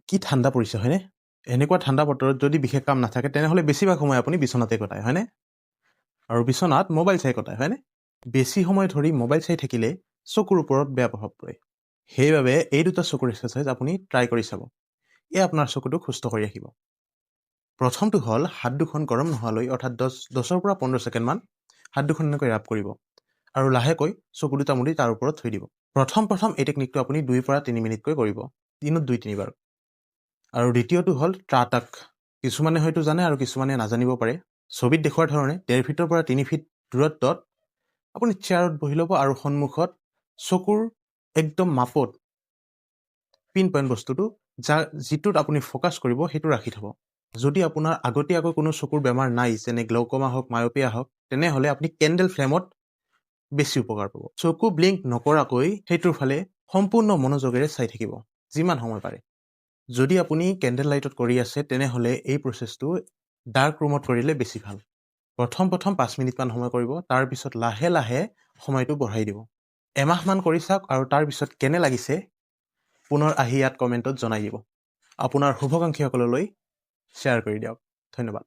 কি ঠাণ্ডা পৰিছে, হয়নে? এনেকুৱা ঠাণ্ডা বতৰত যদি বিশেষ কাম নাথাকে, তেনেহ'লে বেছিভাগ সময় আপুনি বিচনাতে কটায়, হয়নে? আৰু বিচনাত মোবাইল চাই কটায়, হয়নে? বেছি সময় ধৰি মোবাইল চাই থাকিলে চকুৰ ওপৰত বেয়া প্ৰভাৱ পৰে। সেইবাবে এই দুটা চকুৰ এক্সাৰচাইজ আপুনি ট্ৰাই কৰি চাব। এই আপোনাৰ চকুটোক সুস্থ কৰি ৰাখিব। প্ৰথমটো হ'ল হাত দুখন গৰম নোহোৱালৈ, অৰ্থাৎ 10ৰ পৰা 15 ছেকেণ্ডমান হাত দুখন এনেকৈ ৰাব কৰিব আৰু লাহেকৈ চকু দুটা মুদি তাৰ ওপৰত থৈ দিব। প্ৰথম প্ৰথম এই টেকনিকটো আপুনি 2ৰ পৰা 3 মিনিটকৈ কৰিব, দিনত 2-3 বাৰ। আৰু দ্বিতীয়টো হ'ল ত্ৰাটাক। কিছুমানে হয়তো জানে আৰু কিছুমানে নাজানিব পাৰে। ছবিত দেখুওৱাৰ ধৰণে 1.5 ফিটৰ পৰা 3 ফিট দূৰত্বত আপুনি চেয়াৰত বহি ল'ব আৰু সন্মুখত চকুৰ একদম মাপত পিন পইণ্ট বস্তুটো, যিটোত আপুনি ফ'কাছ কৰিব, সেইটো ৰাখি থ'ব। যদি আপোনাৰ আগতীয়াকৈ কোনো চকুৰ বেমাৰ নাই, যেনে গ্ল'কমা হওক, মায়'পিয়া হওক, তেনেহ'লে আপুনি কেণ্ডেল ফ্লেমত বেছি উপকাৰ পাব। চকু ব্লিংক নকৰাকৈ সেইটোৰ ফালে সম্পূৰ্ণ মনোযোগেৰে চাই থাকিব যিমান সময় পাৰে। যদি আপুনি কেণ্ডেল লাইটত কৰি আছে, তেনেহ'লে এই প্ৰচেছটো ডাৰ্ক ৰুমত কৰিলে বেছি ভাল। প্ৰথম প্ৰথম 5 মিনিটমান সময় কৰিব, তাৰপিছত লাহে লাহে সময়টো বঢ়াই দিব। এমাহমান কৰি চাওক আৰু তাৰপিছত কেনে লাগিছে পুনৰ আহি ইয়াত কমেণ্টত জনাই দিব। আপোনাৰ শুভাকাংক্ষীসকললৈ শ্বেয়াৰ কৰি দিয়ক। ধন্যবাদ।